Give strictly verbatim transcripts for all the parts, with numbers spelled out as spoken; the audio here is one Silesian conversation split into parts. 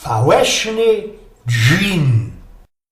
Pałeszny dżin.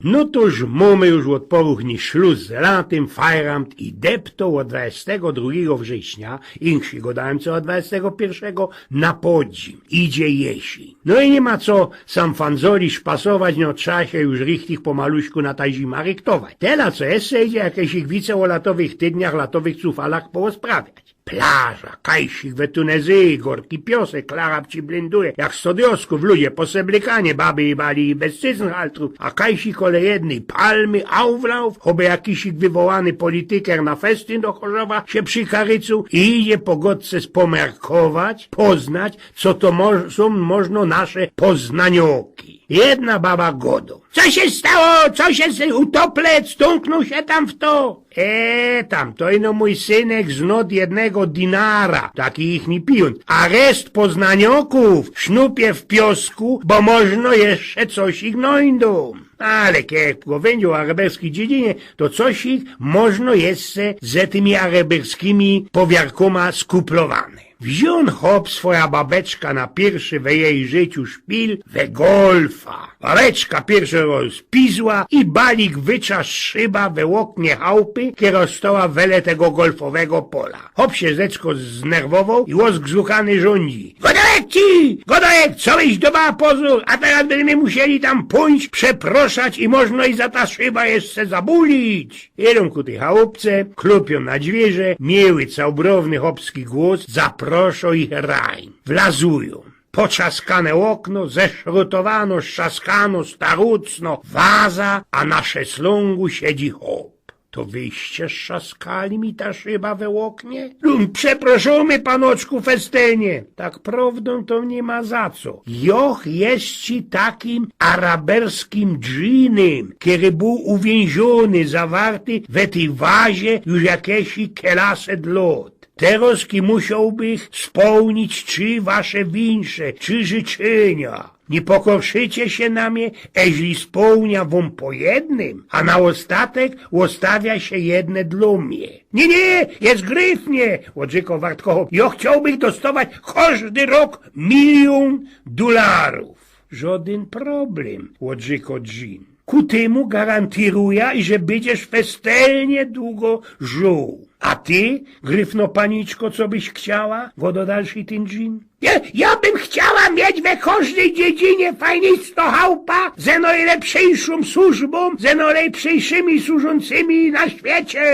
No tōż mōmy już ôd pŏru dni szlus z latym, Fajrant i depto ôd dwudziestego drugigo września, inksi gŏdajōm co ôd dwudziestego piyrszego, na podzim. Idzie jesiyń. No i niy ma co sam fanzoli szpasować, no trza sie już richtig pomaluśku na ta zima rychtować. Tela co jeszcze idzie, jakeś ich wice ô latowych tydniach, latowych cufalach porozprawiać. Plaża, kajsik we Tunezyji, gorki piosek, klara ci blinduje, jak sto diosków, ludzie poseblykani, baby i bali i bez cyzn haltrōw, a kajsik kole jednyj palmy, auflauf, choby jakisik wywołany polityker na festyn do Chorzowa sie przikarycył i idzie po godce spomiarkować, poznać, co to mo-, sōm możno nasze poznanioki. Jedna baba gŏdŏ: „Co sie stało? Co sie z-, utoplec? Stōnknōł sie tam fto?” „E, tam, to ino mōj synek znŏd jednego dinara, taki ichni pijōnt. A reszt poznaniokōw sznupie w piosku, bo możno jeszcze coś ich nojdą.” Ale jak go wyndziōł o araberskij dziedzinie, to coś ich możno jeszcze ze tymi araberskimi powiarkōma skuplowane. Wziōn chop swoja babeczka na piyrszy we jeji życiu szpil we golfa. Babeczka piyrszy roz pizła i balik wytrzŏsł szyba we ôknie chałpy, kero stoła wele tego golfowego pola. Chop sie rzeczko znerwowoł i ôzgrzukany rzōndzi: „Godajek ci! Godajek, co byś do baba pozōr, a teroz bydymy musieli tam pōńść przeproszać i możno i za ta szyba jeszcze zabulić.” Idōm ku tyj chałpce, klupiōm na dwiyrze, miły, całbrowny chopski głos zaproszŏ ich rajn. Wlazujōm. Potrzaskane ôkno, zeszrutowano, strzaskano, starucno, waza, a na szeslōngu siedzi chop. „To wyście strzaskali mi ta szyba we ôknie?” „No, przeproszōmy, panoczku, festelnie.” „Tak prowdōm to niy ma za co. Jŏch jest ci takim araberskim dżinym, kery bōł uwiynziōny, zawarty we tyj wazie już jakeś kielasset lŏt. Teroz ki musiołbych spełnić trzi wasze wiyńsze, trzi życzynia. Niy pokorszycie sie na mie, eźli spełnia wōm po jednym, a na ôstatek ôstawia sie jedne dlō mie.” „Niy, niy, jest gryfnie”, ôdrzykŏ wartko chop. „Jŏ chciołbych dostować kożdy rok miliōn dularōw.” „Żodyn problem”, ôdrzykŏ dżin. „Ku tymu garantiruja, iże bydziesz festelnie dugo żōł. A ty, gryfno paniczko, co byś chciała?” gŏdŏ dalszyj tyn dżin. „Jŏ, jŏ bym chciała mieć we kożdyj dziedzinie fajnisto chałpa ze nojlepszyjszōm służbōm, ze nojlepszyjszymi służōncymi na świecie.”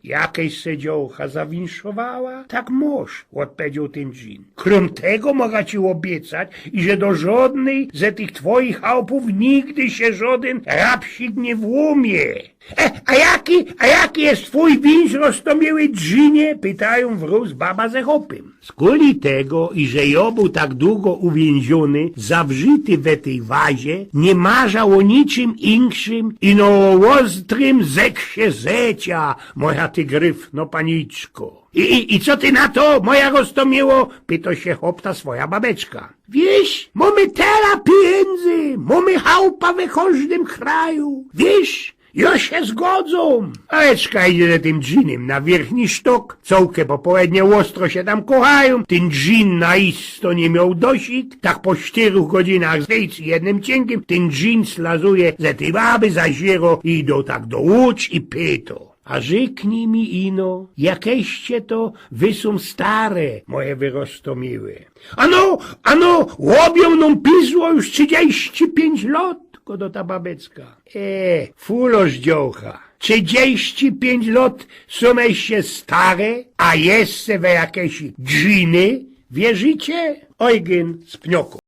„Jakeś se dziołcha zawiynszowała?” „Tak mosz”, ôdpowiedzioł tyn dżin. „Krōm tego moga ci ôbiecać, iże do żodnyj ze tych twojich chałpōw nigdy sie żodyn rabsik niy włamie.” „E, a jaki, a jaki jest twōj wiyńsz, roztomiły dżinie?” pytajōm wrōz baba ze chopym. „Skuli tego, iże jŏ bōł tak dugo uwiynziōny, zawrzyty we tyj wazie, niy marzã ô niczym inkszym, ino ô ôstrym zeksie życia, moja ty gryfno paniczko.” „I, i, i co ty na to, moja roztomiło?” pytŏ sie chop ta swoja babeczka. „Wiysz, mōmy tela pijyndzy, mōmy chałpa we kożdym kraju. Wiysz, jŏ sie zgodzōm.” Babeczka idzie ze tym dżinym na wierchni sztok, cołke popołednie ôstro sie tam kochajōm, tyn dżin na isto niy mioł dosik, tak po sztyruch godzynach z wyjc i jednym cinkym, tyn dżin slazuje ze tyj baby, zaziyrŏ i do, tak do ôcz i pytŏ: „A rzyknij mi ino, jakeście to wy sōm stare, moje wy roztomiłe?” „Ano, ano, ôbijōm nōm pizło już trzidziści piyńć lŏt”, gŏdŏ ta babeczka. „E, fulosz dziołcha, trzidziści piyńć lŏt sōm jeszcze stare, a jeszcze we jakeś dżiny wierzycie?” Ojgyn z Pniokōw.